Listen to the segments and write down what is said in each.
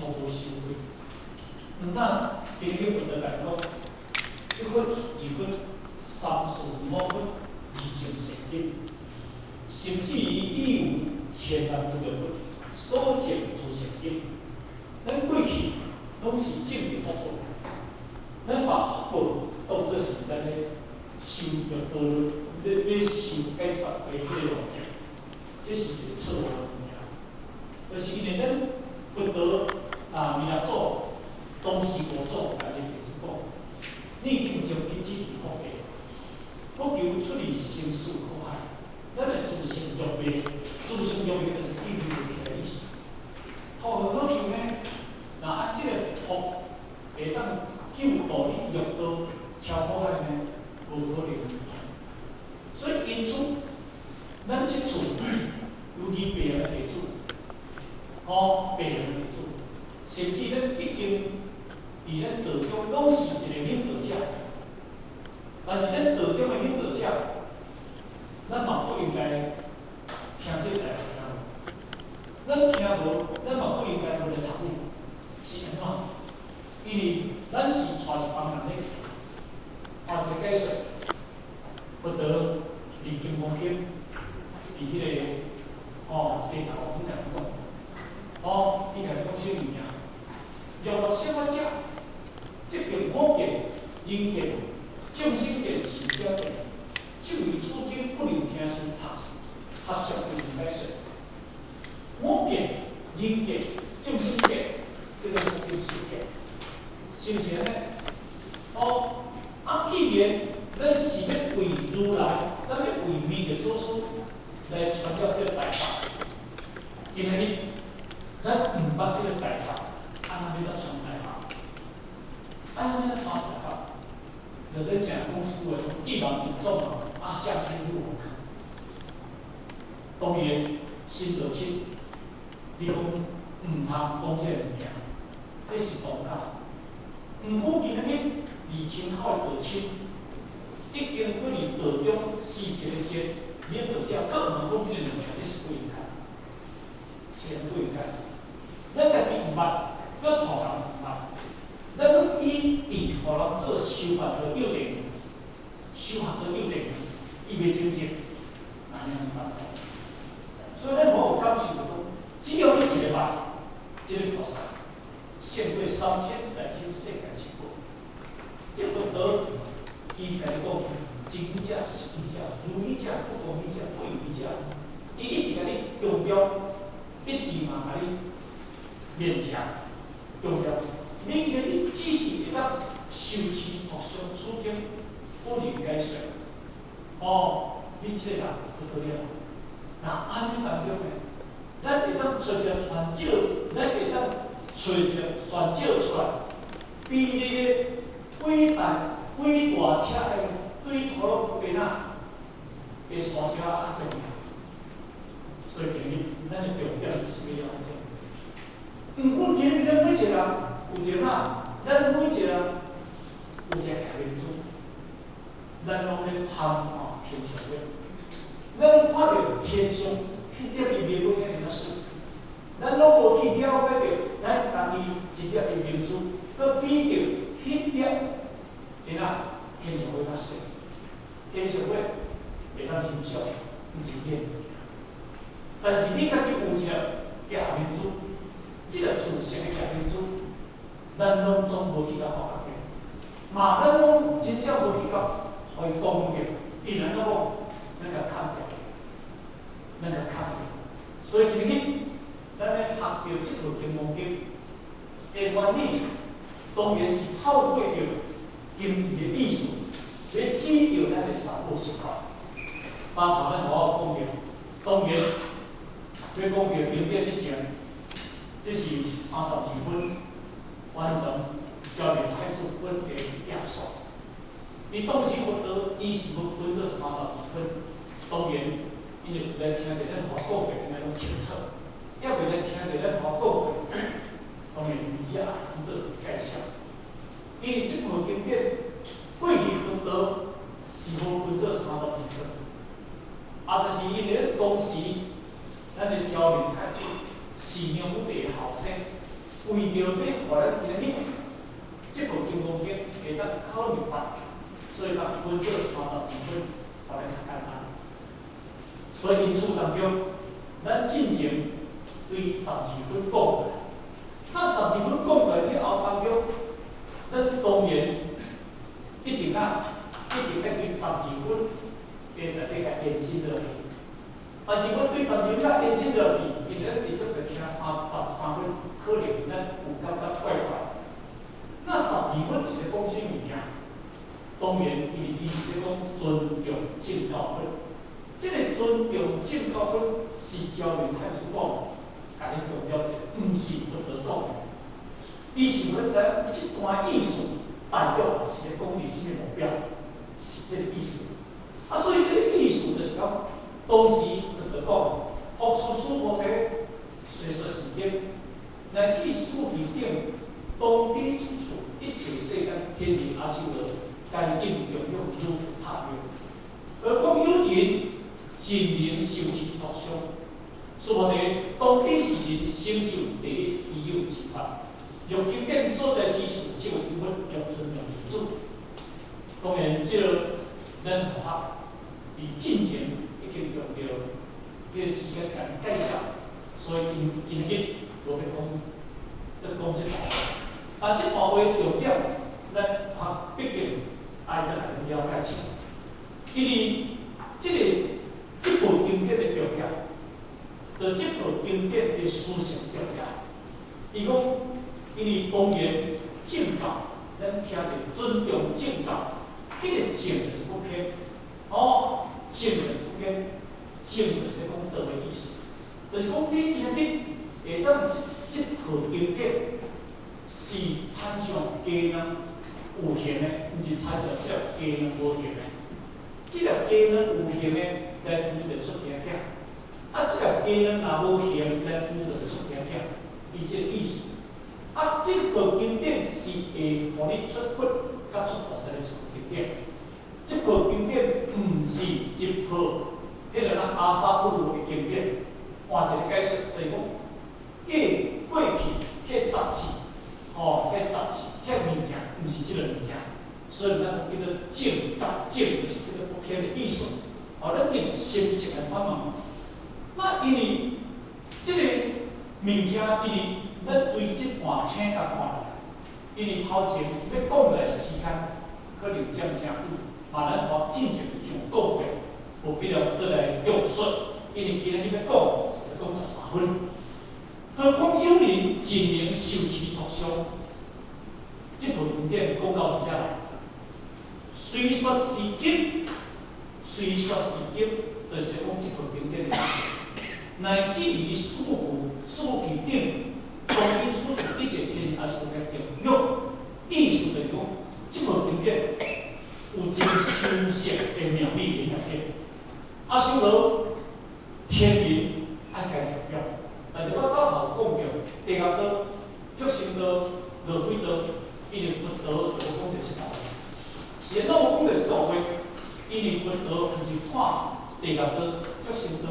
福無收費。毋但今日佛陀共講，一佛、二佛、三四五佛，二證善根，甚至於已有千萬無量佛所證諸善根。咱過去攏是證得福報，咱把福報當做是咱咧修欲道欲修解脫的彼個路徑，這是一個錯誤的物件。就是因為咱佛陀啊，彌勒祖當時五祖共伊解釋講，你已經將根子福地，欲求出離生死苦海，咱的自性欲滅，自性欲滅就是智慧無起的意思。福何好求呢？若按這個福會當救度你欲道超苦海呢？無可能的物件。所以因此，咱這次尤其白人的地主，吼，白人的地主，甚至咱已經佇咱道中攏是一個領導者，但是咱道中的領導者，咱嘛不應該聽這個代誌聽無，咱聽無，咱嘛不應該無來參與，是按怎？因為咱是帶一幫人咧行，畫一個解說，佛陀佇金剛經，佇彼個吼第15分講，吼，伊共你講啥物件？若樂勝法者，即見我見、人見、眾生見、壽者見，即為此經不能聽受學學習不能解說。我見、人見、眾生見，叫做福定四見，是毋是按呢？哦，啊，既然咱是欲為如來，咱欲為彌勒祖師來傳了這個大法，今仔日咱毋捌這個大法，按怎欲來傳大法？按怎欲來傳大法？就是成日講一句話，一望引眾啊，向天入無可。當然，心就親，你講毋通講這個物件，這是當假。毋過今仔日二千口的道親，已經過佇道中是一個這領導者，閣毋通講這個物件，這是不應該，是不應該。咱家己毋捌，閣予人毋捌，咱攏以佇予人做修法的要點，修學的要點，伊袂精進，按呢毋捌。所以咱無有感受講，只要你一個捌，這個菩薩勝過三千大千世界七寶。這佛陀伊共你講，真語者、實語者、如理者、不共語者、不異語者，伊一直共你強調，一直嘛共你勉強強調。你今日只是會當受持讀誦此經，不能解說。哦，你這個人不得了。那按呢當中呢，咱會當揣一個傳教，咱會當揣一個傳教出來，比你個幾大幾大車的對土洛邊仔的山車較重要。所以今日咱的重點就是欲了解。毋過今日咱每一個人有一個哪，咱每一個人有一個明珠，咱攏咧貪看天上月，咱看著天上彼粒的明月遐爾仔媠，咱攏無去了解著咱家己一粒的明珠，閣比著彼粒的哪天上月較媠，天上月會當欣賞，毋是彼個物件。但是你家己有一粒夜明珠，這個自性的夜明珠，咱攏總無去共發覺著，嘛咱攏真正無去共予伊講著，伊按怎講，咱共砍掉，咱共砍掉。所以今日咱咧學著這套金剛經的原理，當然是透過著經義的意思，來指著咱的三寶修法。早頭咱頭仔講著，當然欲講著經典以前，這是32分，完全昭明太子分的頁數。伊當時佛陀，伊是無分做三十二分，當然，因為來聽著咱話講過，應該攏清楚。猶未來聽著咱話講過，當然佇遮通做一個介紹。因為這部經典過去佛陀是無分做三十二分，啊，就是因為當時咱的昭明太子是梁武帝的後生，為著欲予咱今仔日這部金剛經會當較好明白，所以共分做32分，予咱較簡單。所以因此當中，咱進前對十二分講過，那十二分講過以後當中，咱當然一定愛對十二分會內底共延伸落去。但是阮對十二分較延伸落去，因為咱直接就聽33分，可能咱有感覺怪怪。那十二分是咧講啥物件？當然，因為伊是咧講尊重正教佛。這個尊重正教佛是昭明太師講，共恁強調者，毋是佛陀講的。伊是欲咱知影這段意思大約是咧講伊啥物目標，是這個意思。啊，所以這個意思就是講，當時佛陀講，復出須菩提，隨說是經，乃至四諦頂，當知處處一切世間天人阿修羅，皆應供養如塔廟。何況有人盡能受持托相，須菩提，當知是人成就第一義有之法。若經典所在之處，即為有佛欲尊重主。當然，這個咱佛學佇進前已經用著彼個時間共𪜶介紹，所以𪜶今日無欲講，閣講這段話。但這段話重點，咱學畢竟愛閣共恁了解清。因為這個這部經典的重要，就這部經典的思想重要。伊講，因為當然正教，咱聽著尊重正教，彼個正就是不偏，哦，正就是不偏，正就是咧講道的意思，就是講你今日會當這部經典是親像雞卵有形的，毋是親像這粒雞卵無形的。這粒雞卵有形的，咱孵就出囝仔；啊，這粒雞卵若無形，咱孵就出囝仔。伊這個意思。啊，這部經典是會予你出佛佮出菩薩的一部經典。這部經典毋是一部彼個咱阿薩布魯的經典。換一個解釋，就是講過去彼雜誌，吼，彼雜誌、彼物件，毋是這個物件。所以咱叫做正教，正就是這個不偏的意思。吼，咱定誠實來反問。那因為這個物件，因為咱對這段請共看來，因為頭前欲講的時間可能占誠久，嘛咱學進前已經有講過，無必要閣來詳述。因為今日欲講是講13分。何況有人盡能受持托相，這部經典講到這來，隨說是經，隨說是經，就是講這部經典的意思。乃至於四句四諦頂，當知處處一切天阿修羅供養，意思就是講，這部經典有真修行的妙理佇內底。阿修羅天人愛共供養，但是我早頭講著，地獄道、畜生道、餓鬼道，因為佛陀就無講著這道話，是按怎無講著這道話？因為佛陀毋是看地獄道、畜生道、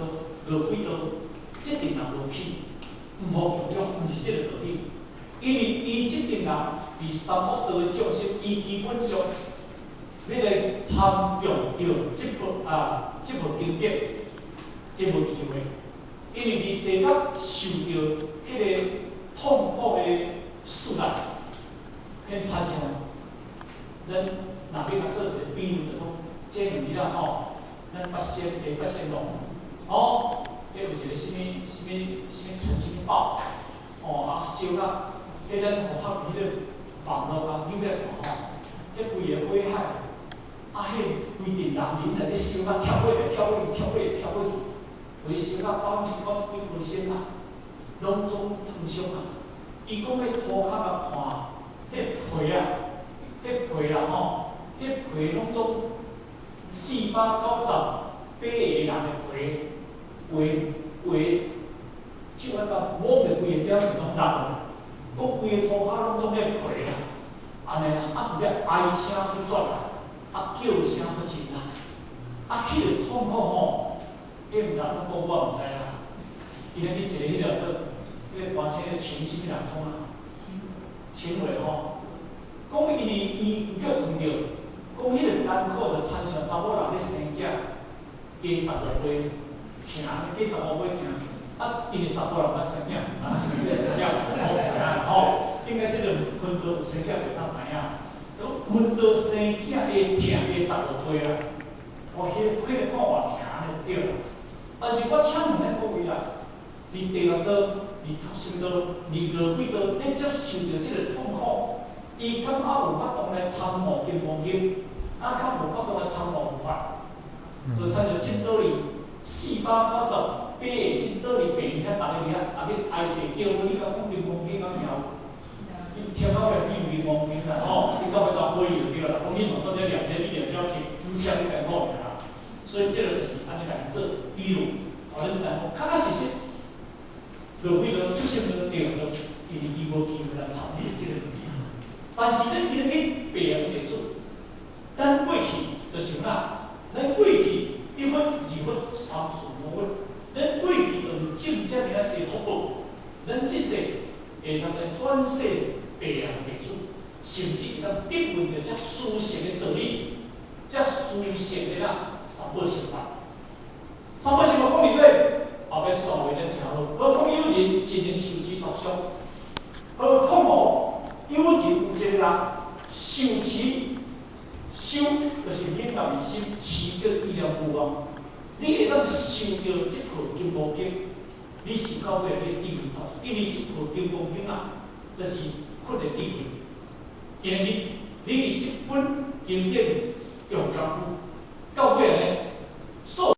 餓鬼道，這陣人落去，毋予供養，毋是這個道理。因為伊這陣人佇三惡道的眾生，伊基本上欲來參詳著這部經典，這無機會。因為佇地獄受著彼個痛苦的試煉，彼親像咱若欲共做一個比喻，就講這2日啊吼，咱八仙的八仙路，吼，彼有一個啥物啥物啥物陳啥物寶，吼啊燒甲，彼咱學校彼個網路啊，扭來看吼，彼規個火海，啊，彼規陣人佇內底燒甲跳火來跳火去，跳火來跳火去，規燒甲九十幾 percent 啊，攏總燙傷啊。伊講彼塗跤共看，彼皮啊，彼皮啦吼，彼皮攏總498個人的皮，畫畫，手啊甲摸著規個點攏落來，講規個塗跤攏總彼皮啦，按呢啦，啊，佇遮哀聲不絕啦，啊，叫聲不盡啦，啊，彼個痛苦吼，你毋知按怎講，我毋知啦。伊咧去一個彼個叫彼個歌星咧請啥物人講啊？称话吼，講因為伊有叫碰著，講彼個艱苦就親像查某人咧生囝，加15倍疼，加十五倍疼。啊，因為查甫人捌生囝，啊，咧生囝好疼吼。應該這個分到有生囝就當知影，講分到生囝會疼加十五倍啦。我彼個看偌疼咧對啦。但是我請問咱各位啦，佇第六道、佇畜生道、佇餓鬼道，咧接受著這個痛苦，伊敢猶有法度來參悟金剛經？啊，敢無法度來參悟佛法？就親像這道理，498個這倒佇病院遐，逐个佇遐，啊去哀病叫，你敢講金剛經敢聽有？你聽到尾你有金剛經啦吼，聽到尾就火就對啦。講你嘛當這念這，你念這去，愈聽愈艱苦爾啦。所以這個就是按呢來做比喻，予恁知影講，確確實實，餓鬼道、畜生道、地獄道，因為伊無機會來參與這個問題。但是咱今日去白人地主，咱過去就是啥？咱過去一佛、二佛、三四五佛，咱過去就是種遮爾仔濟福報，咱這世會當來轉世白人地主，甚至會當得聞著遮殊勝的道理，遮殊勝的啦三寶乘法。三寶乘法講佇底，後壁這段話咱聽好。何況有人一人受持托相，何況哦，有人有一個人受持修，就是忍耐心，持叫意念無妄。你會當受著這部金剛經，你受到尾你智慧超，因為這部金剛經啊，就是佛的智慧。今日你佇這本經典用功夫，到尾呢，所